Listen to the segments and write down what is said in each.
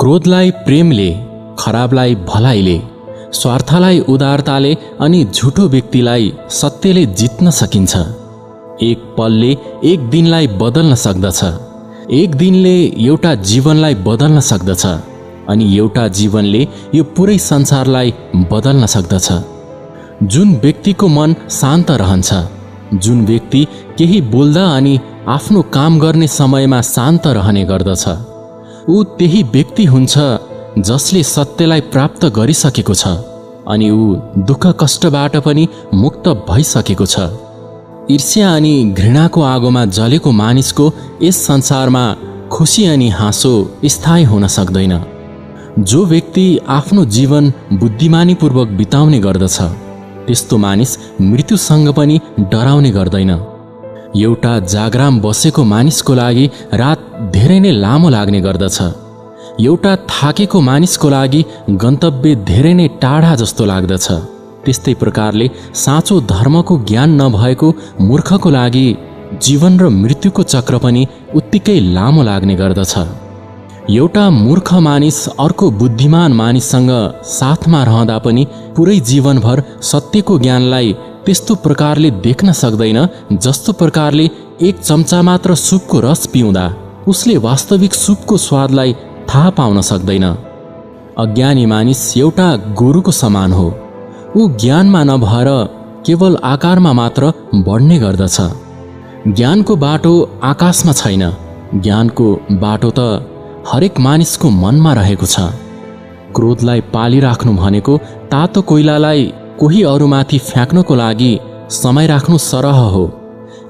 क्रोधलाई प्रेमले, खराबलाई भलाइले, स्वार्थलाई उदारताले अनि झुटो व्यक्तिलाई सत्यले जित्न सकिन्छ। एक पलले एक दिनलाई बदल्न सक्दछ। एक दिनले एउटा जीवनलाई बदल्न सक्दछ अनि एउटा जीवनले यो पुरै संसारलाई बदल्न सक्दछ। जुन व्यक्तिको मन शान्त रहन्छ, जुन व्यक्ति केही बोल्दा अनि आफ्नो काम गर्ने समयमा शान्त रहने गर्दछ, ऊ त्यही व्यक्ति हुन्छ जसले सत्यलाई प्राप्त गरिसकेको छ अनि ऊ दुःख कष्टबाट पनि मुक्त भइसकेको छ। ईर्ष्या अनि घृणाको आगोमा जलेको मानिसको यस संसारमा खुसी अनि हाँसो स्थायी हुन सक्दैन। जो व्यक्ति आफ्नो जीवन बुद्धिमानीपूर्वक बिताउने गर्दछ, त्यस्तो मानिस मृत्युसँग पनि डराउने गर्दैन। एउटा जागराम बसेको मानिसको लागि रात धेरै नै लामो लाग्ने गर्दछ। एउटा थाकेको मानिसको लागि गन्तव्य धेरै नै टाढा जस्तो लाग्दछ। त्यस्तै प्रकारले साँचो धर्मको ज्ञान नभएको मूर्खको लागि जीवन र मृत्युको चक्र पनि उत्तिकै लामो लाग्ने गर्दछ। एउटा मूर्ख मानिस अर्को बुद्धिमान मानिससँग साथमा रहँदा पनि पुरै जीवनभर सत्यको ज्ञानलाई त्यस्तो प्रकारले देख्न सक्दैन जस्तो प्रकारले एक चम्चा मात्र सुपको रस पिउँदा उसले वास्तविक सुपको स्वादलाई थाहा पाउन सक्दैन। अज्ञानी मानिस एउटा गोरुको समान हो। ऊ ज्ञानमा नभएर केवल आकारमा मात्र बढ्ने गर्दछ। ज्ञानको बाटो आकाशमा छैन, ज्ञानको बाटो त हरेक मानिसको मनमा रहेको छ। क्रोधलाई पालिराख्नु भनेको तातो कोइलालाई कोही अरूमाथि फ्याँक्नको लागि समय राख्नु सरह हो।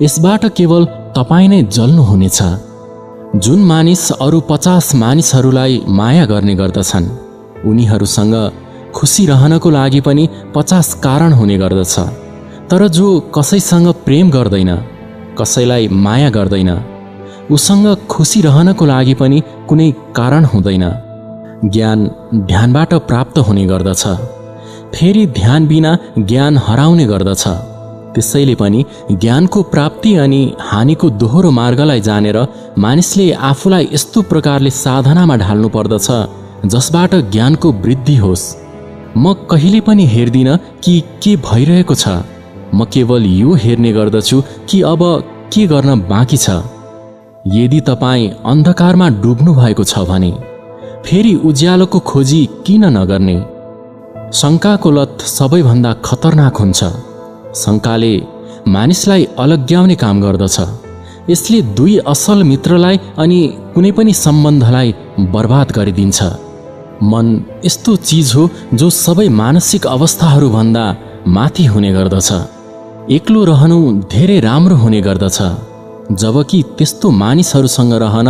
यसबाट केवल तपाईँ नै जल्नुहुनेछ। जुन मानिस अरू 50 मानिसहरूलाई माया गर्ने गर्दछन्, उनीहरूसँग खुसी रहनको लागि पनि 50 कारण हुने गर्दछ। तर जो कसैसँग प्रेम गर्दैन, कसैलाई माया गर्दैन, उसँग खुसी रहनको लागि पनि कुनै कारण हुँदैन। ज्ञान ध्यानबाट प्राप्त हुने गर्दछ, फेरि ध्यान बिना ज्ञान हराउने गर्दछ। त्यसैले पनि ज्ञानको प्राप्ति अनि हानिको दोहोरो मार्गलाई जानेर मानिसले आफूलाई यस्तो प्रकारले साधनामा ढाल्नु पर्दछ जसबाट ज्ञानको वृद्धि होस्। म कहिले पनि हेर्दिन कि के भइरहेको छ, म केवल यो हेर्ने गर्दछु कि अब के गर्न बाँकी छ। यदि तपाईँ अन्धकारमा डुब्नु भएको छ भने फेरि उज्यालोको खोजी किन नगर्ने? शङ्काको लत सबैभन्दा खतरनाक हुन्छ। शङ्काले मानिसलाई अलग्याउने काम गर्दछ। यसले दुई असल मित्रलाई अनि कुनै पनि सम्बन्धलाई बर्बाद गरिदिन्छ। मन यस्तो चिज हो जो सबै मानसिक अवस्थाहरूभन्दा माथि हुने गर्दछ। एक्लो रहनु धेरै राम्रो हुने गर्दछ, जबकि त्यस्तो मानिसहरूसँग रहन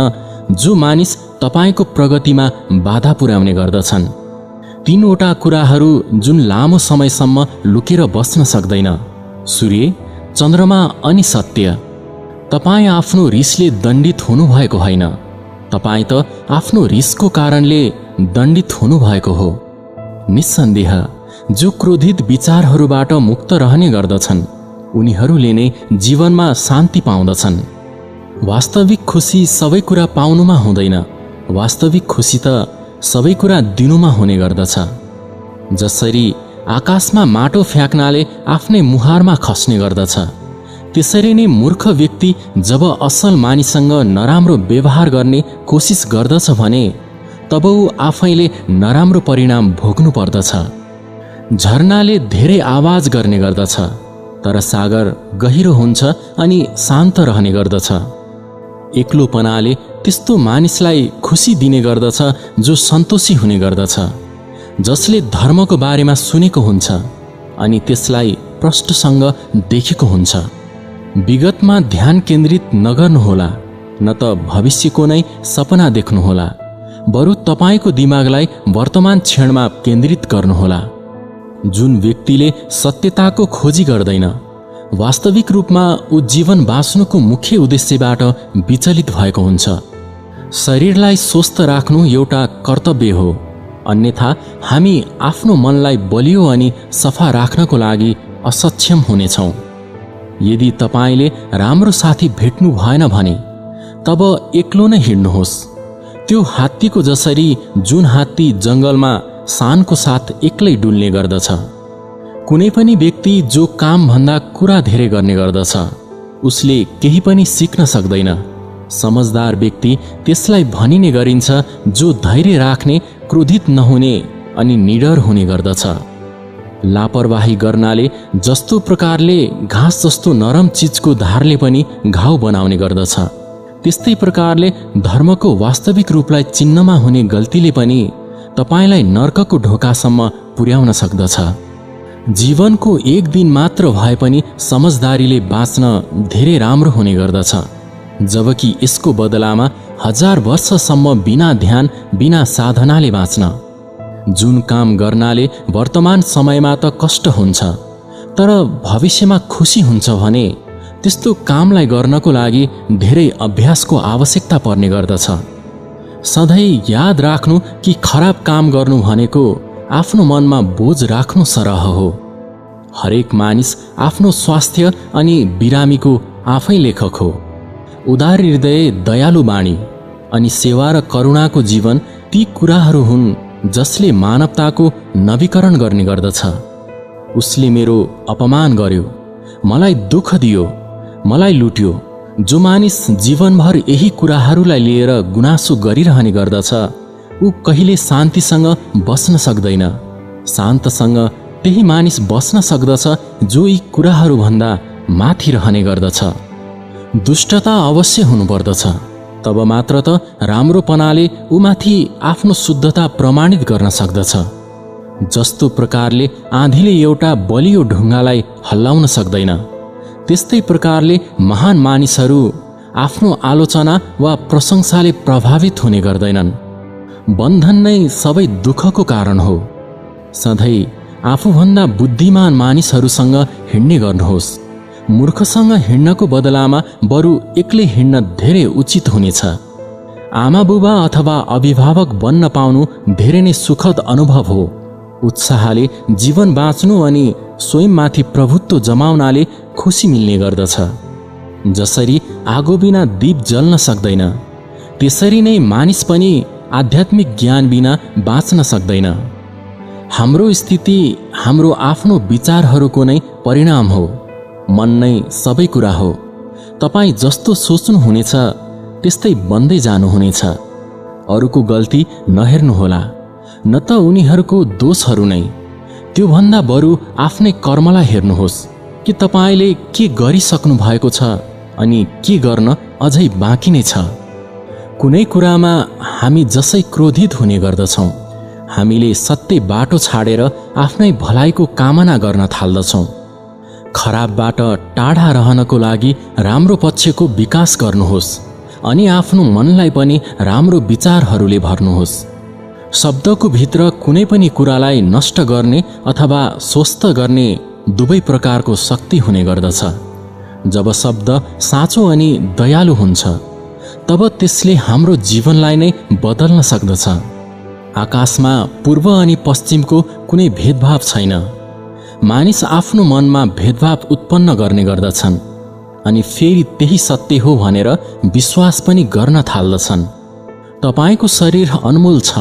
जो मानिस तपाईँको प्रगतिमा बाधा पुर्याउने गर्दछन्। 3वटा कुराहरू जुन लामो समयसम्म लुकेर बस्न सक्दैन: सूर्य, चन्द्रमा अनि सत्य। तपाईँ आफ्नो रिसले दण्डित हुनुभएको होइन, तपाईँ त आफ्नो रिसको कारणले दण्डित हुनुभएको हो। निस्सन्देह जो क्रोधित विचारहरूबाट मुक्त रहने गर्दछन् उनीहरूले नै जीवनमा शान्ति पाउँदछन्। वास्तविक खुसी सबै कुरा पाउनुमा हुँदैन, वास्तविक खुसी त सबै कुरा दिनुमा हुने गर्दछ। जसरी आकाशमा माटो फ्याँक्नाले आफ्नै मुहारमा खस्ने गर्दछ, त्यसरी नै मूर्ख व्यक्ति जब असल मानिससँग नराम्रो व्यवहार गर्ने कोसिस गर्दछ भने तब ऊ आफैले नराम्रो परिणाम भोग्नु पर्दछ। झरनाले धेरै आवाज गर्ने गर्दछ, तर सागर गहिरो हुन्छ अनि शान्त रहने गर्दछ। एक्लोपनाले त्यस्तो मानिसलाई खुसी दिने गर्दछ जो सन्तोषी हुने गर्दछ, जसले धर्मको बारेमा सुनेको हुन्छ अनि त्यसलाई प्रष्टसँग देखेको हुन्छ। विगतमा ध्यान केन्द्रित नगर्नुहोला, न त भविष्यको नै सपना देख्नुहोला, बरु तपाईँको दिमागलाई वर्तमान क्षणमा केन्द्रित गर्नुहोला। जुन व्यक्तिले सत्यताको खोजी गर्दैन, वास्तविक रूपमा ऊ जीवन बाँच्नुको मुख्य उद्देश्यबाट विचलित भएको हुन्छ। शरीरलाई स्वस्थ राख्नु एउटा कर्तव्य हो, अन्यथा हामी आफ्नो मनलाई बलियो अनि सफा राख्नको लागि असक्षम हुनेछौँ। यदि तपाईँले राम्रो साथी भेट्नु भएन भने तब एक्लो नै हिँड्नुहोस्। त्यो हात्तीको जसरी जुन हात्ती जङ्गलमा शानको साथ एक्लै डुल्ने गर्दछ। कुनै पनि व्यक्ति जो कामभन्दा कुरा धेरै गर्ने गर्दछ उसले केही पनि सिक्न सक्दैन। समझदार व्यक्ति त्यसलाई भनिने गरिन्छ जो धैर्य राख्ने, क्रोधित नहुने अनि निडर हुने गर्दछ। लापरवाही गर्नाले जस्तो प्रकारले घाँस जस्तो नरम चिजको धारले पनि घाउ बनाउने गर्दछ, त्यस्तै प्रकारले धर्मको वास्तविक रूपलाई चिन्नमा हुने गल्तीले पनि तपाईलाई नर्कको ढोकासम्म पुर्याउन सक्दछ। जीवनको एक दिन मात्र भए पनि समझदारीले बाँच्न धेरै राम्रो हुने गर्दछ, जबकि यसको बदलामा 1000 वर्षसम्म बिना ध्यान, बिना साधनाले बाँच्न। जुन काम गर्नाले वर्तमान समयमा त कष्ट हुन्छ तर भविष्यमा खुसी हुन्छ भने त्यस्तो कामलाई गर्नको लागि धेरै अभ्यासको आवश्यकता पर्ने गर्दछ। सधैँ याद राख्नु कि खराब काम गर्नु भनेको आफ्नो मनमा बोझ राख्नु सरह हो। हरेक मानिस आफ्नो स्वास्थ्य अनि बिरामीको आफै लेखक हो। उदार हृदय, दयालु बाणी अनि सेवा र करुणाको जीवन ती कुराहरू हुन् जसले मानवताको नवीकरण गर्ने गर्दछ। उसले मेरो अपमान गर्यो, मलाई दुःख दियो, मलाई लुट्यो। जो मानिस जीवनभर यही कुराहरूलाई लिएर गुनासो गरिरहने गर्दछ ऊ कहिले शान्तिसँग बस्न सक्दैन। शान्तसँग त्यही मानिस बस्न सक्दछ जो यी कुराहरूभन्दा माथि रहने गर्दछ। दुष्टता अवश्य हुनुपर्दछ, तब मात्र त राम्रोपनाले ऊमाथि आफ्नो शुद्धता प्रमाणित गर्न सक्दछ। जस्तो प्रकारले आँधीले एउटा बलियो ढुङ्गालाई हल्लाउन सक्दैन, त्यस्तै प्रकारले महान मानिसहरू आफ्नो आलोचना वा प्रशंसाले प्रभावित हुने गर्दैनन्। बन्धन नै सबै दुःखको कारण हो। सधैँ आफूभन्दा बुद्धिमान मानिसहरूसँग हिँड्ने गर्नुहोस्। मूर्खसँग हिँड्नको बदलामा बरु एक्लै हिँड्न धेरै उचित हुनेछ। आमा बुबा अथवा अभिभावक बन्न पाउनु धेरै नै सुखद अनुभव हो। उत्साहले जीवन बाँच्नु अनि स्वयंमाथि प्रभुत्व जमाउनाले खुसी मिल्ने गर्दछ। जसरी आगो बिना दीप जल्न सक्दैन त्यसरी नै मानिस पनि आध्यात्मिक ज्ञान बिना बाँच्न सक्दैन। हाम्रो स्थिति हाम्रो आफ्नो विचारहरूको नै परिणाम हो। मन नै सबै कुरा हो। तपाईँ जस्तो सोच्नुहुनेछ त्यस्तै बन्दै जानुहुनेछ। अरूको गल्ती नहेर्नुहोला, न त उनीहरूको दोषहरू नै। त्योभन्दा बरु आफ्नै कर्मलाई हेर्नुहोस् कि तपाईँले के गरिसक्नु भएको छ अनि के गर्न अझै बाँकी नै छ। कुनै कुरामा हामी जसै क्रोधित हुने गर्दछौँ हामीले सत्य बाटो छाडेर आफ्नै भलाइको कामना गर्न थाल्दछौँ। खराबबाट टाढा रहनको लागि राम्रो पक्षको विकास गर्नुहोस् अनि आफ्नो मनलाई पनि राम्रो विचारहरूले भर्नुहोस्। शब्दको भित्र कुनै पनि कुरालाई नष्ट गर्ने अथवा स्वस्थ गर्ने दुवै प्रकारको शक्ति हुने गर्दछ। जब शब्द साँचो अनि दयालु हुन्छ तब त्यसले हाम्रो जीवनलाई नै बदल्न सक्दछ। आकाशमा पूर्व अनि पश्चिमको कुनै भेदभाव छैन। मानिस आफ्नो मनमा भेदभाव उत्पन्न गर्ने गर्दछन् अनि फेरि त्यही सत्य हो भनेर विश्वास पनि गर्न थाल्दछन्। तपाईको शरीर अनमोल छ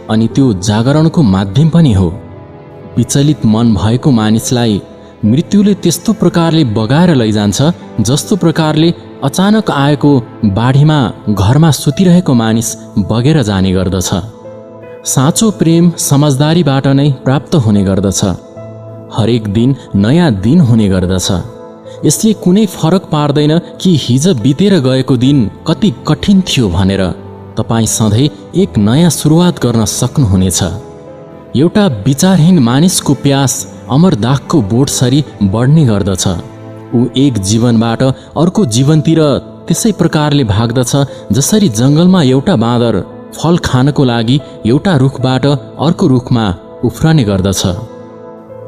अनि त्यो जागरणको माध्यम पनि हो। विचलित मन भएको मानिसलाई मृत्युले त्यस्तो प्रकारले बगाएर लैजान्छ जस्तो प्रकारले अचानक आएको बाढीमा घरमा सुतिरहेको मानिस बगेर जाने गर्दछ। साँचो प्रेम समझदारीबाट नै प्राप्त हुने गर्दछ। हरेक दिन नयाँ दिन हुने गर्दछ। यसले कुनै फरक पार्दैन कि हिजो बितेर गएको दिन कति कठिन थियो भनेर। तपाईँ सधैँ एक नयाँ सुरुवात गर्न सक्नुहुनेछ। एउटा विचारहीन मानिसको प्यास अमरदागको बोटसरी बढ्ने गर्दछ। ऊ एक जीवनबाट अर्को जीवनतिर त्यसै प्रकारले भाग्दछ जसरी जङ्गलमा एउटा बाँदर फल खानको लागि एउटा रुखबाट अर्को रुखमा उफ्रने गर्दछ।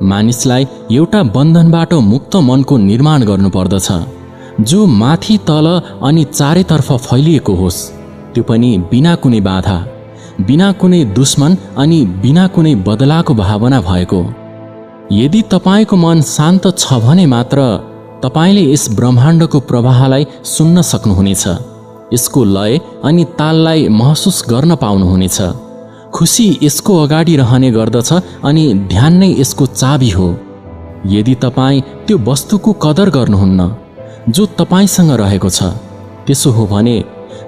मानिसलाई एउटा बन्धनबाट मुक्त मनको निर्माण गर्नुपर्दछ जो माथि तल अनि चारैतर्फ फैलिएको होस्, त्यो पनि बिना कुनै बाधा, बिना कुनै दुश्मन अनि बिना कुनै बदलाको भावना भएको। यदि तपाईको मन शान्त छ भने मात्र तपाईले यस ब्रह्माण्डको प्रवाहलाई सुन्न सक्नुहुनेछ। यसको लय अनि ताललाई महसुस गर्न पाउनुहुनेछ। खुसी यसको अगाडि रहने गर्दछ अनि ध्यान नै यसको चाबी हो। यदि तपाईँ त्यो वस्तुको कदर गर्नुहुन्न जो तपाईसँग रहेको छ, त्यसो हो भने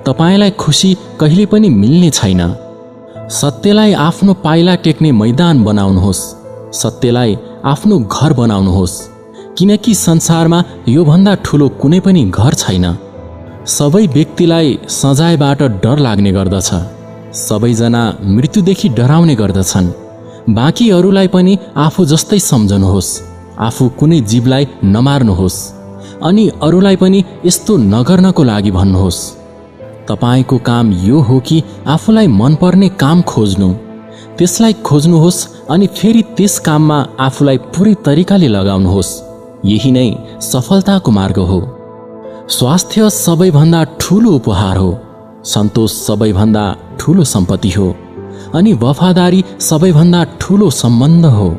तपाईलाई खुसी कहिले पनि मिल्ने छैन। सत्यलाई आफ्नो पाइला टेक्ने मैदान बनाउनुहोस्, सत्यलाई आफ्नो घर बनाउनुहोस्, किनकि संसारमा योभन्दा ठुलो कुनै पनि घर छैन। सबै व्यक्तिलाई सजायबाट डर लाग्ने गर्दछ, सबैजना मृत्युदेखि डराउने गर्दछन्। बाँकीहरूलाई पनि आफू जस्तै सम्झनुहोस्, आफू कुनै जीवलाई नमार्नुहोस् अनि अरूलाई पनि यस्तो नगर्नको लागि भन्नुहोस्। तपाईको काम यो हो कि आफूलाई मनपर्ने काम खोज्नु, त्यसलाई खोज्नुहोस् अनि फेरि त्यस काममा आफूलाई पूरै तरिकाले लगाउनुहोस्। यही नै सफलताको मार्ग हो। स्वास्थ्य सबैभन्दा ठूलो उपहार हो, सन्तोष सबैभन्दा ठूलो सम्पत्ति हो अनि वफादारी सबैभन्दा ठूलो सम्बन्ध हो।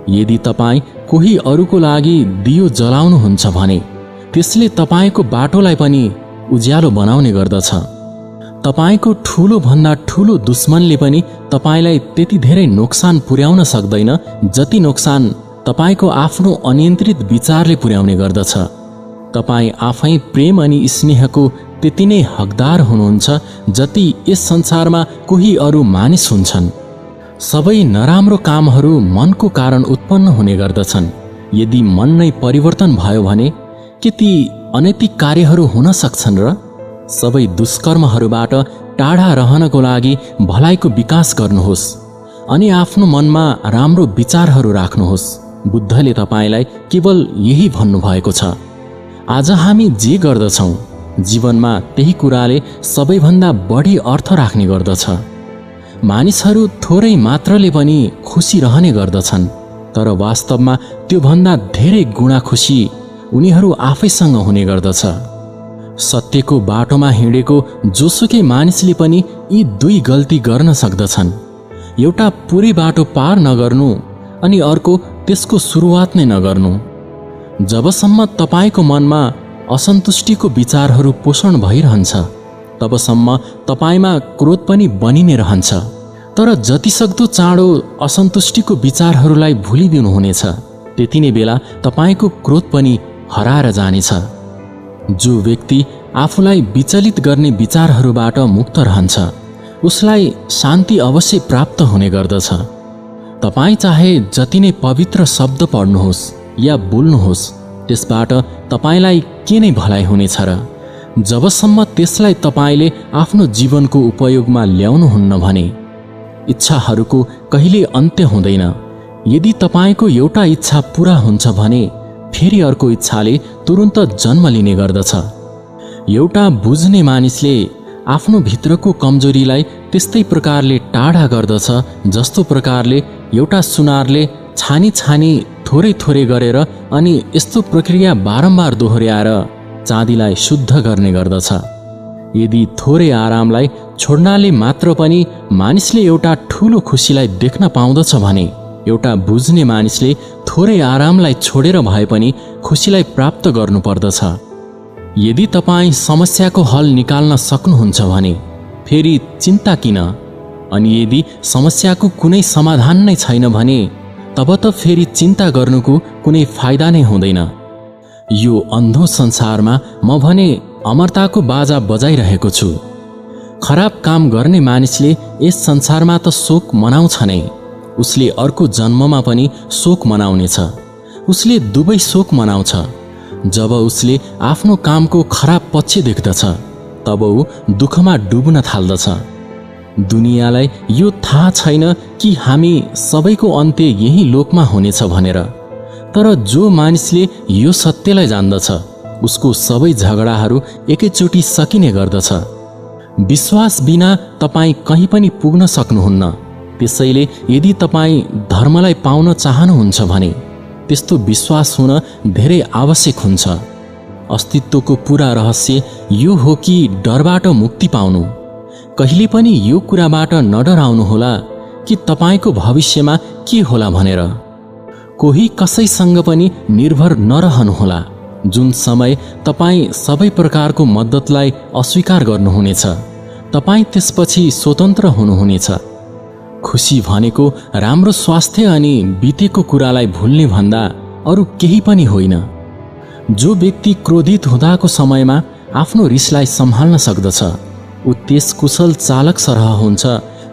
यदि तपाईँ कोही अरूको लागि दियो जलाउनुहुन्छ भने त्यसले तपाईको बाटोलाई पनि उज्यालो बनाउने गर्दछ। तपाईको ठूलो भन्दा ठूलो दुश्मनले पनि तपाईलाई त्यति धेरै नोक्सान पुर्याउन सक्दैन जति नोक्सान तपाईको आफ्नो अनियन्त्रित विचारले पुर्याउने गर्दछ। तपाईँ आफै प्रेम अनि स्नेहको त्यति नै हकदार हुनुहुन्छ जति यस संसारमा कोही अरू मानिस हुन्छन्। सबै नराम्रो कामहरू मनको कारण उत्पन्न हुने गर्दछन्। यदि मन नै परिवर्तन भयो भने के ती अनैतिक कार्यहरू हुन सक्छन् र? सबै दुष्कर्महरूबाट टाढा रहनको लागि भलाइको विकास गर्नुहोस् अनि आफ्नो मनमा राम्रो विचारहरू राख्नुहोस्। बुद्धले तपाईलाई केवल यही भन्नुभएको छ। आज हामी जे गर्दछौँ जीवनमा त्यही कुराले सबैभन्दा बढी अर्थ राख्ने गर्दछ। मानिसहरू थोरै मात्रले पनि खुसी रहने गर्दछन्, तर वास्तवमा त्योभन्दा धेरै गुणा खुसी उनीहरू आफैसँग हुने गर्दछ। सत्यको बाटोमा हिँडेको जोसुकै मानिसले पनि यी दुई गल्ती गर्न सक्दछन्। एउटा पुरै बाटो पार नगर्नु अनि अर्को त्यसको सुरुवात नै नगर्नु। जबसम्म तपाईको मनमा असन्तुष्टिको विचारहरू पोषण भइरहन्छ तबसम्म तपाईमा क्रोध पनि बनि नै रहन्छ। तर जतिसक्दो चाँडो असन्तुष्टिको विचारहरूलाई भुलिदिनुहुनेछ, त्यति नै बेला तपाईको क्रोध पनि हराएर जानेछ। जो व्यक्ति आफूलाई विचलित गर्ने विचारहरूबाट मुक्त रहन्छ उसलाई शान्ति अवश्य प्राप्त हुने गर्दछ। तपाईँ चाहे जति नै पवित्र शब्द पढ्नुहोस् या बोल्नुहोस्, त्यसबाट तपाईलाई के नै भलाइ हुनेछ र? जबसम्म त्यसलाई तपाईले आफ्नो जीवनको उपयोगमा ल्याउनुहुन्न भने इच्छाहरूको कहिले अन्त्य हुँदैन। यदि तपाईको एउटा इच्छा पूरा हुन्छ भने फेरि अर्को इच्छाले तुरुन्त जन्म लिने गर्दछ। एउटा बुझ्ने मानिसले आफ्नो भित्रको कमजोरीलाई त्यस्तै प्रकारले टाढा गर्दछ जस्तो प्रकारले एउटा सुनारले छानी छानी थोरै थोरै गरेर अनि यस्तो प्रक्रिया बारम्बार दोहोर्याएर चाँदीलाई शुद्ध गर्ने गर्दछ। यदि थोरै आरामलाई छोड्नाले मात्र पनि मानिसले एउटा ठूलो खुसीलाई देख्न पाउँदछ भने एउटा बुझ्ने मानिसले थोरै आरामलाई छोडेर भए पनि खुसीलाई प्राप्त गर्नुपर्दछ। यदि तपाईँ समस्याको हल निकाल्न सक्नुहुन्छ भने फेरि चिन्ता किन? अनि यदि समस्याको कुनै समाधान नै छैन भने तब त फेरि चिन्ता गर्नुको कुनै फाइदा नै हुँदैन। यो अन्धो संसारमा म भने अमरताको बाजा बजाइरहेको छु। खराब काम गर्ने मानिसले यस संसारमा त शोक मनाउँछ नै, उसले अर्को जन्ममा पनि शोक मनाउनेछ। उसले दुवै शोक मनाउँछ। जब उसले आफ्नो कामको खराब पक्ष देख्दछ तब ऊ दुःखमा डुब्न थाल्दछ। दुनियाँलाई यो थाहा छैन कि हामी सबैको अन्त्य यही लोकमा हुनेछ भनेर, तर जो मानिसले यो सत्यलाई जान्दछ उसको सबै झगडाहरू एकैचोटि सकिने गर्दछ। विश्वास बिना तपाईँ कहीँ पनि पुग्न सक्नुहुन्न। त्यसैले यदि तपाईँ धर्मलाई पाउन चाहनुहुन्छ भने त्यस्तो विश्वास हुन धेरै आवश्यक हुन्छ। अस्तित्वको पूरा रहस्य यो हो कि डरबाट मुक्ति पाउनु। कहिले पनि यो कुराबाट नडराउनुहोला कि तपाईँको भविष्यमा के होला भनेर। कोही कसैसँग पनि निर्भर नरहनुहोला। जुन समय तपाईँ सबै प्रकारको मद्दतलाई अस्वीकार गर्नुहुनेछ, तपाईँ त्यसपछि स्वतन्त्र हुनुहुनेछ। खुसी भनेको राम्रो स्वास्थ्य अनि बितेको कुरालाई भुल्ने भन्दा अरू केही पनि होइन। जो व्यक्ति क्रोधित हुँदाको समयमा आफ्नो रिसलाई सम्हाल्न सक्दछ, ऊ त्यस कुशल चालक सरह हुन्छ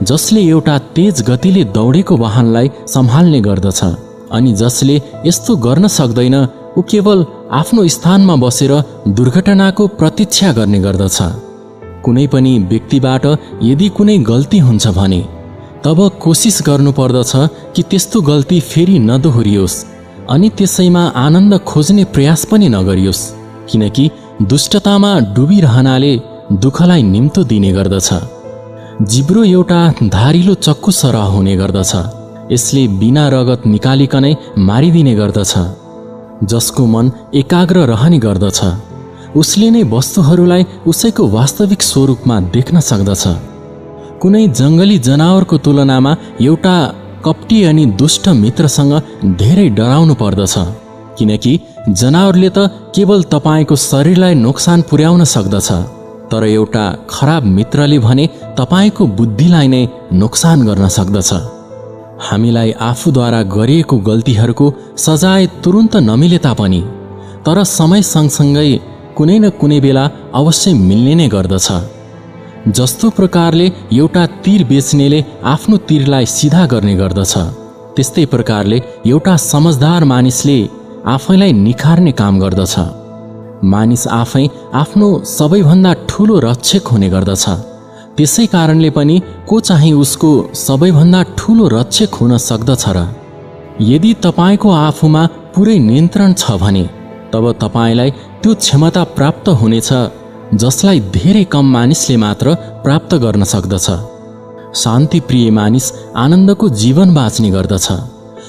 जसले एउटा तेज गतिले दौडेको वाहनलाई सम्हाल्ने गर्दछ, अनि जसले यस्तो गर्न सक्दैन ऊ केवल आफ्नो स्थानमा बसेर दुर्घटनाको प्रतीक्षा गर्ने गर्दछ। कुनै पनि व्यक्तिबाट यदि कुनै गल्ती हुन्छ भने तब कोसिस गर्नुपर्दछ कि त्यस्तो गल्ती फेरि नदोहोरियोस्, अनि त्यसैमा आनन्द खोज्ने प्रयास पनि नगरियोस्, किनकि दुष्टतामा डुबिरहनाले दुःखलाई निम्तो दिने गर्दछ। जिब्रो एउटा धारिलो चक्कु सरह हुने गर्दछ, यसले बिना रगत निकालिकनै मारिदिने गर्दछ। जसको मन एकाग्र रहने गर्दछ उसले नै वस्तुहरूलाई उसैको वास्तविक स्वरूपमा देख्न सक्दछ। कुनै जङ्गली जनावरको तुलनामा एउटा कपटी अनि दुष्ट मित्रसँग धेरै डराउनु पर्दछ, किनकि जनावरले त केवल तपाईको शरीरलाई नोक्सान पुर्याउन सक्दछ, तर एउटा खराब मित्रले भने तपाईको बुद्धिलाई नै नोक्सान गर्न सक्दछ। हामीलाई आफूद्वारा गरिएको गल्तीहरूको सजाय तुरुन्त नमिले तापनि तर समय सँगसँगै कुनै न कुनै बेला अवश्य मिल्ने नै गर्दछ। जस्तो प्रकारले एउटा तीर बेच्नेले आफ्नो तीरलाई सिधा गर्ने गर्दछ, त्यस्तै प्रकारले एउटा समझदार मानिसले आफैलाई निखार्ने काम गर्दछ। मानिस आफै आफ्नो सबैभन्दा ठूलो रक्षक हुने गर्दछ, त्यसै कारणले पनि को चाहिँ उसको सबैभन्दा ठूलो रक्षक हुन सक्दछ र? यदि तपाईको आफूमा पुरै नियन्त्रण छ भने तब तपाईलाई त्यो क्षमता प्राप्त हुनेछ जसलाई धेरै कम मानिसले मात्र प्राप्त गर्न सक्दछ। शान्तिप्रिय मानिस आनन्दको जीवन बाँच्ने गर्दछ।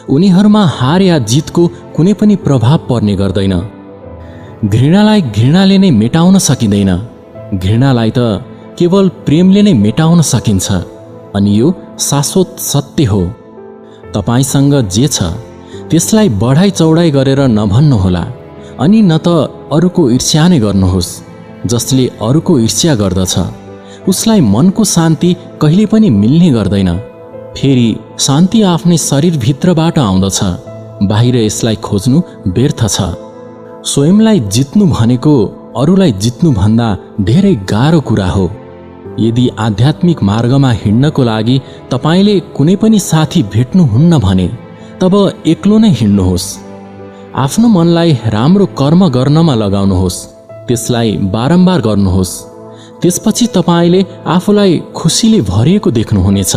उनीहरूमा हार या जितको कुनै पनि प्रभाव पर्ने गर्दैन। घृणालाई घृणाले नै मेटाउन सकिँदैन, घृणालाई त केवल प्रेमले नै मेटाउन सकिन्छ, अनि यो शाश्वत सत्य हो। तपाईसँग जे छ त्यसलाई बढाइ चौडाइ गरेर नभन्नुहोला, अनि न त अरूको ईर्ष्या नै गर्नुहोस्। जसले अरूको ईर्ष्या गर्दछ उसलाई मनको शान्ति कहिले पनि मिल्ने गर्दैन। फेरि शान्ति आफ्नै शरीरभित्रबाट आउँदछ, बाहिर यसलाई खोज्नु व्यर्थ छ। स्वयंलाई जित्नु भनेको अरूलाई जित्नु भन्दा धेरै गाह्रो कुरा हो। यदि आध्यात्मिक मार्गमा हिँड्नको लागि तपाईले कुनै पनि साथी भेट्नुहुन्न भने तब एक्लो नै हिँड्नुहोस्। आफ्नो मनलाई राम्रो कर्म गर्नमा लगाउनुहोस्, त्यसलाई बारम्बार गर्नुहोस्। त्यसपछि तपाईले आफूलाई खुसीले भरिएको देख्नुहुनेछ।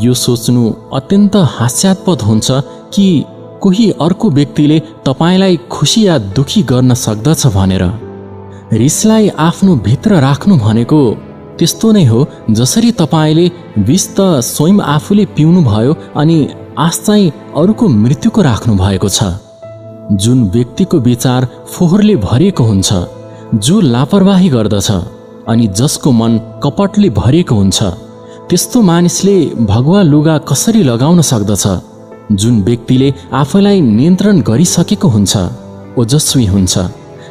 यो सोच्नु अत्यन्त हास्यास्पद हुन्छ कि कोही अर्को व्यक्तिले तपाईलाई खुसी या दुखी गर्न सक्दछ भनेर। रिसलाई आफ्नो भित्र राख्नु भनेको त्यस्तो नै हो जसरी तपाईले विष त स्वयं आफूले पिउनु भयो अनि आश चाहिँ अरूको मृत्युको राख्नु भएको छ। जुन व्यक्तिको विचार फोहोरले भरिएको हुन्छ, जो लापरवाही गर्दछ अनि जसको मन कपटले भरिएको हुन्छ, त्यस्तो मानिसले भगवा लुगा कसरी लगाउन सक्दछ? जुन व्यक्तिले आफैलाई नियन्त्रण गरिसकेको हुन्छ, ओजस्वी हुन्छ,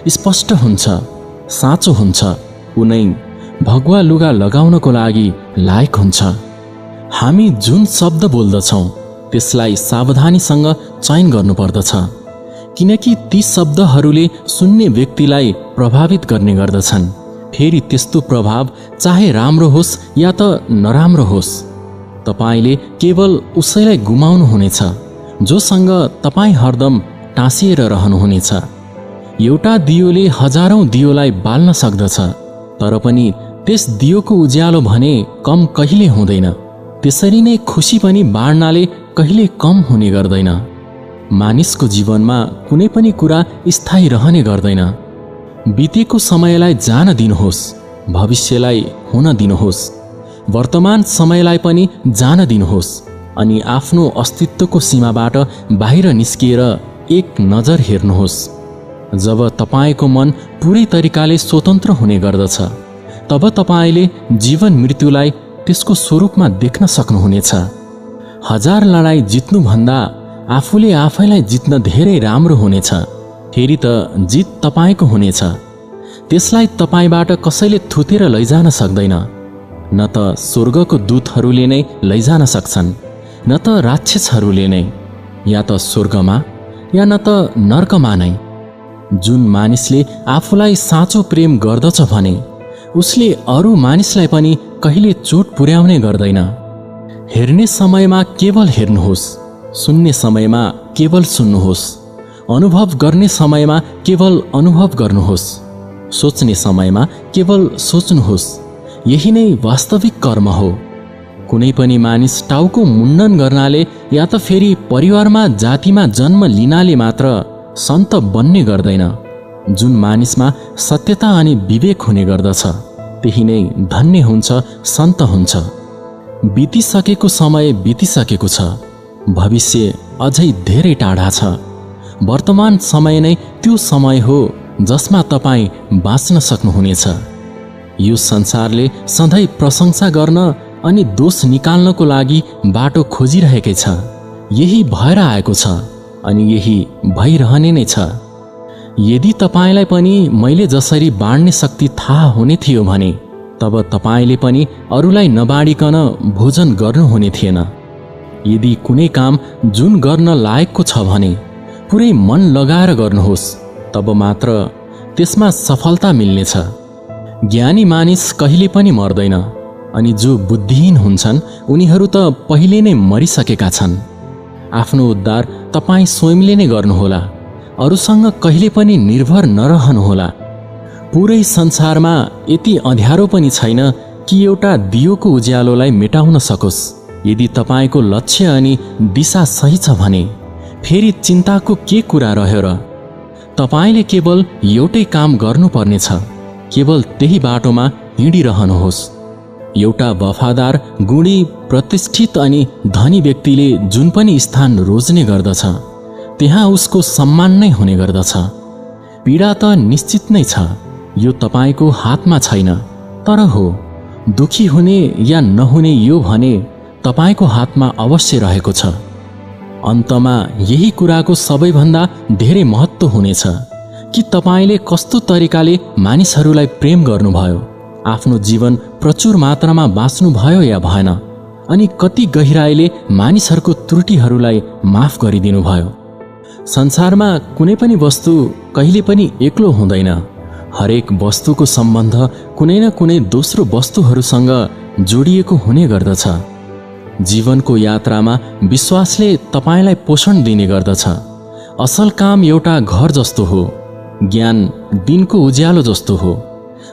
स्पष्ट हुन्छ, साँचो हुन्छ, ऊ नै भगवा लुगा लगाउनको लागि लायक हुन्छ। हामी जुन शब्द बोल्दछौँ त्यसलाई सावधानीसँग चयन गर्नुपर्दछ, किनकि ती शब्दहरूले सुन्ने व्यक्तिलाई प्रभावित गर्ने गर्दछन्। फेरि त्यस्तो प्रभाव चाहे राम्रो होस् या त नराम्रो होस्, तपाईले केवल उसैलाई गुमाउनुहुनेछ जोसँग तपाईँ हरदम टाँसिएर रहनुहुनेछ। एउटा दियोले हजारौं दियोलाई बाल्न सक्दछ, तर पनि त्यस दियोको उज्यालो भने कम कहिले हुँदैन। त्यसरी नै खुसी पनि बाँड्नाले कहिले कम हुने गर्दैन। मानिसको जीवनमा कुनै पनि कुरा स्थायी रहने गर्दैन। बितेको समयलाई जान दिनुहोस्, भविष्यलाई हुन दिनुहोस्, वर्तमान समयलाई पनि जान दिनुहोस्, अनि आफ्नो अस्तित्वको सीमाबाट बाहिर निस्किएर एक नजर हेर्नुहोस्। जब तपाईको मन पूरै तरिकाले स्वतन्त्र हुने गर्दछ तब तपाईले जीवन मृत्युलाई त्यसको स्वरूपमा देख्न सक्नुहुनेछ। हजार लडाईँ जित्नु भन्दा आफूले आफैलाई जित्न धेरै राम्रो हुनेछ। फेरि त जित तपाईको हुनेछ। त्यसलाई तपाईबाट कसैले थुतेर लैजान सक्दैन। न त स्वर्गको दूतहरूले नै लैजान सक्छन्, न त राक्षसहरूले नै, या त स्वर्गमा या न त नर्कमा नै। जुन मानिसले आफूलाई साँचो प्रेम गर्दछ भने उसले अरू मानिसलाई पनि कहिले चोट पुर्याउने गर्दैन। हेर्ने समयमा केवल हेर्नुहोस्, सुन्ने समयमा केवल सुन्नुहोस्, अनुभव गर्ने समयमा केवल अनुभव गर्नुहोस्, सोच्ने समयमा केवल सोच्नुहोस्। यही नै वास्तविक कर्म हो। कुनै पनि मानिस टाउको मुण्डन गर्नाले या त फेरि परिवारमा जातिमा जन्म लिनाले मात्र सन्त बन्ने गर्दैन। जुन मानिसमा सत्यता अनि विवेक हुने गर्दछ त्यही नै धन्य हुन्छ, सन्त हुन्छ। बितिसकेको समय बितिसकेको छ, भविष्य अझै धेरै टाढा छ। वर्तमान समय नै त्यो समय हो जसमा तपाईँ बाँच्न सक्नुहुनेछ। यो संसारले सधैँ प्रशंसा गर्न अनि दोष निकाल्नको लागि बाटो खोजिरहेकै छ। यही भएर आएको छ अनि यही भइरहने नै छ। यदि तपाईलाई पनि मैले जसरी बाँड्ने शक्ति थाहा हुने थियो भने तब तपाईले पनि अरूलाई नबाँडिकन भोजन गर्नुहुने थिएन। यदि कुनै काम जुन गर्न लायकको छ भने पुरै मन लगाएर गर्नुहोस्, तब मात्र त्यसमा सफलता मिल्नेछ। ज्ञानी मानिस कहिले पनि मर्दैन अनि जो बुद्धिहीन हुन्छन् उनीहरू त पहिले नै मरिसकेका छन्। आफ्नो उद्धार तपाईँ स्वयंले नै गर्नुहोला, अरूसँग कहिले पनि निर्भर नरहनुहोला। पुरै संसारमा यति अँध्यारो पनि छैन कि एउटा दियोको उज्यालोलाई मेटाउन सकोस्। यदि तपाईको लक्ष्य अनि दिशा सही छ भने फेरि चिन्ताको के कुरा रह्यो र? तपाईले केवल एउटै काम गर्नुपर्नेछ, केवल त्यही बाटोमा हिँडिरहनुहोस्। एउटा वफादार, गुणी, प्रतिष्ठित अनि धनी व्यक्तिले जुन पनि स्थान रोज्ने गर्दछ त्यहाँ उसको सम्मान नै हुने गर्दछ। पीडा त निश्चित नै छ, यो तपाईको हातमा छैन, तर हो दुखी हुने या नहुने यो भने तपाईको हातमा अवश्य रहेको छ। अन्तमा यही कुराको सबैभन्दा धेरै महत्त्व हुनेछ कि तपाईले कस्तो तरिकाले मानिसहरूलाई प्रेम गर्नुभयो, आफ्नो जीवन प्रचुर मात्रामा बाँच्नुभयो या भएन, अनि कति गहिराईले मानिसहरूको त्रुटिहरूलाई माफ गरिदिनुभयो। संसारमा कुनै पनि वस्तु कहिले पनि एक्लो हुँदैन। हरेक वस्तुको सम्बन्ध कुनै न कुनै दोस्रो वस्तुहरूसँग जोडिएको हुने गर्दछ। जीवनको यात्रामा विश्वासले तपाईलाई पोषण दिने गर्दछ। असल काम एउटा घर जस्तो हो, ज्ञान दिनको उज्यालो जस्तो हो,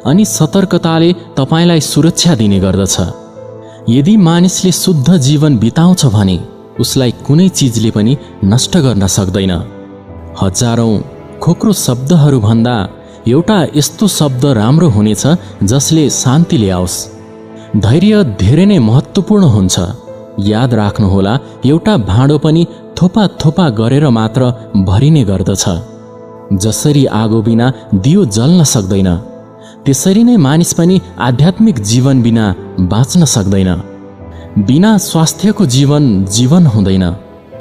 अनि सतर्कताले तपाईलाई सुरक्षा दिने गर्दछ। यदि मानिसले शुद्ध जीवन बिताउँछ भने उसलाई कुनै चिजले पनि नष्ट गर्न सक्दैन। हजारौं खोक्रो शब्दहरू भन्दा एउटा यस्तो शब्द राम्रो हुनेछ जसले शान्ति ल्याओस्। धैर्य धेरै नै महत्त्वपूर्ण हुन्छ। याद राख्नुहोला, एउटा भाँडो पनि थोपा थोपा गरेर मात्र भरिने गर्दछ। जसरी आगो बिना दियो जल्न सक्दैन त्यसरी नै मानिस पनि आध्यात्मिक जीवन बिना बाँच्न सक्दैन। बिना स्वास्थ्यको जीवन जीवन हुँदैन।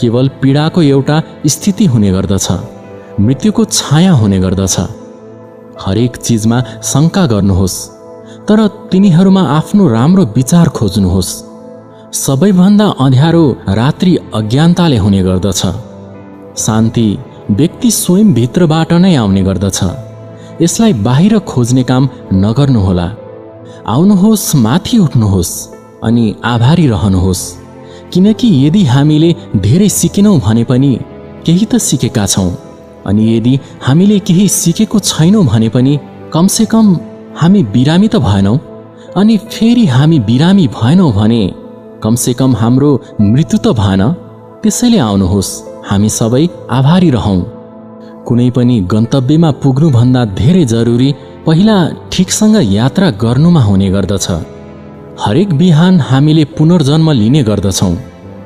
केवल पीडाको एउटा स्थिति हुने गर्दछ, मृत्युको छाया हुने गर्दछ। हरेक चिजमा शंका गर्नुहोस्, तर तिनीहरूमा आफ्नो राम्रो विचार खोज्नुहोस्। सबैभन्दा अँध्यारो रात्रि अज्ञानताले हुने गर्दछ। शान्ति व्यक्ति स्वयं भित्रबाट नै आउने गर्दछ। यसलाई बाहिर खोज्ने काम नगर्नुहोला। आउनुहोस्, माथि उठ्नुहोस् अनि आभारी रहनुहोस्, किनकि यदि हामीले धेरै सिकेनौं भने पनि केही त सिकेका छौं, अनि यदि हामीले केही सिकेको छैनौं भने पनि कमसे कम हामी बिरामी त भएनौं, अनि फेरि हामी बिरामी भएनौं भने कमसे कम हाम्रो मृत्यु त भएन। त्यसैले आउनुहोस्, हामी सबै आभारी रहौं। कुनै पनि गन्तव्यमा पुग्नुभन्दा धेरै जरुरी पहिला ठिकसँग यात्रा गर्नुमा हुने गर्दछ। हरेक बिहान हामीले पुनर्जन्म लिने गर्दछौं,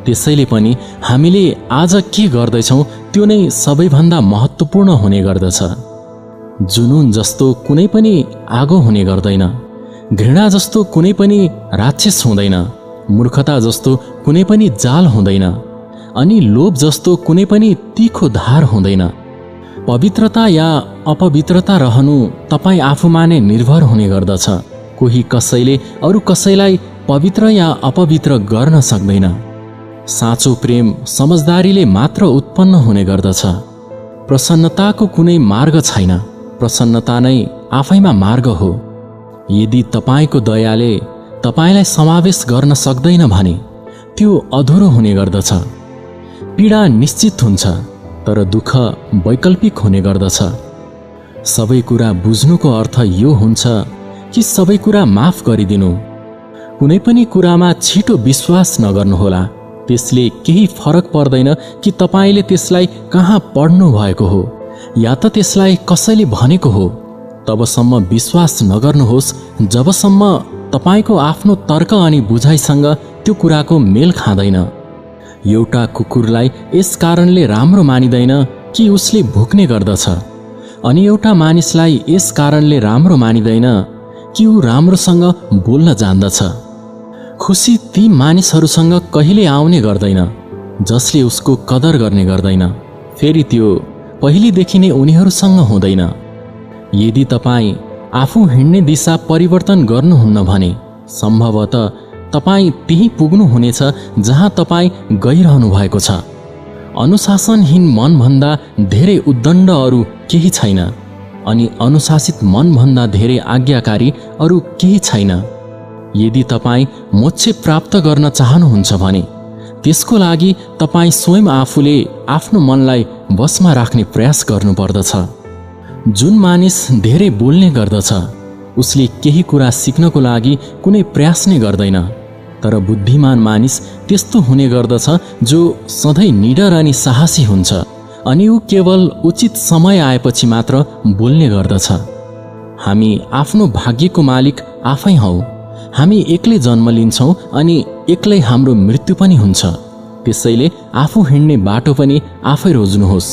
त्यसैले पनि हामीले आज के गर्दैछौं त्यो नै सबैभन्दा महत्त्वपूर्ण हुने गर्दछ। जुनुन जस्तो कुनै पनि आगो हुने गर्दैन, घृणा जस्तो कुनै पनि राक्षस हुँदैन, मूर्खता जस्तो कुनै पनि जाल हुँदैन, अनि लोभ जस्तो कुनै पनि तीखो धार हुँदैन। पवित्रता या अपवित्रता रहनु तपाईँ आफूमा नै निर्भर हुने गर्दछ। कोही कसैले अरू कसैलाई पवित्र या अपवित्र गर्न सक्दैन। साँचो प्रेम समझदारीले मात्र उत्पन्न हुने गर्दछ। प्रसन्नताको कुनै मार्ग छैन, प्रसन्नता नै आफैमा मार्ग हो। यदि तपाईँको दयाले तपाईँलाई समावेश गर्न सक्दैन भने त्यो अधुरो हुने गर्दछ। पीडा निश्चित हुन्छ, तर दुःख वैकल्पिक हुने गर्दछ। सबै कुरा बुझ्नुको अर्थ यो हुन्छ कि सबै कुरा माफ गरिदिनु। कुनै पनि कुरामा छिटो विश्वास नगर्नुहोला। त्यसले केही फरक पर्दैन कि तपाईँले त्यसलाई कहाँ पढ्नु भएको हो या त त्यसलाई कसैले भनेको हो। तबसम्म विश्वास नगर्नुहोस् जबसम्म तपाईँको आफ्नो तर्क अनि बुझाइसँग त्यो कुराको मेल खाँदैन। एउटा कुकुरलाई यस कारणले राम्रो मानिँदैन कि उसले भुक्ने गर्दछ, अनि एउटा मानिसलाई यस कारणले राम्रो मानिँदैन कि ऊ राम्रोसँग बोल्न जान्दछ। खुसी ती मानिसहरूसँग कहिले आउने गर्दैन जसले उसको कदर गर्ने गर्दैन। फेरि त्यो पहिलेदेखि नै उनीहरूसँग हुँदैन। यदि तपाईँ आफू हिँड्ने दिशा परिवर्तन गर्नुहुन्न भने सम्भवतः तपाईँ त्यहीँ पुग्नुहुनेछ जहाँ तपाईँ गइरहनु भएको छ। अनुशासनहीन मनभन्दा धेरै उद्दण्ड अरू केही छैन, अनि अनुशासित मनभन्दा धेरै आज्ञाकारी अरू केही छैन। यदि तपाईँ मोक्ष प्राप्त गर्न चाहनुहुन्छ भने त्यसको लागि तपाईँ स्वयं आफूले आफ्नो मनलाई बसमा राख्ने प्रयास गर्नुपर्दछ। जुन मानिस धेरै बोल्ने गर्दछ उसले केही कुरा सिक्नको लागि कुनै प्रयास नै गर्दैन। तर बुद्धिमान मानिस त्यस्तो हुने गर्दछ जो सधैँ निडर अनि साहसी हुन्छ, अनि ऊ केवल उचित समय आएपछि मात्र बोल्ने गर्दछ। हामी आफ्नो भाग्यको मालिक आफै हौ। हामी एक्लै जन्म लिन्छौँ अनि एक्लै हाम्रो मृत्यु पनि हुन्छ। त्यसैले आफू हिँड्ने बाटो पनि आफै रोज्नुहोस्।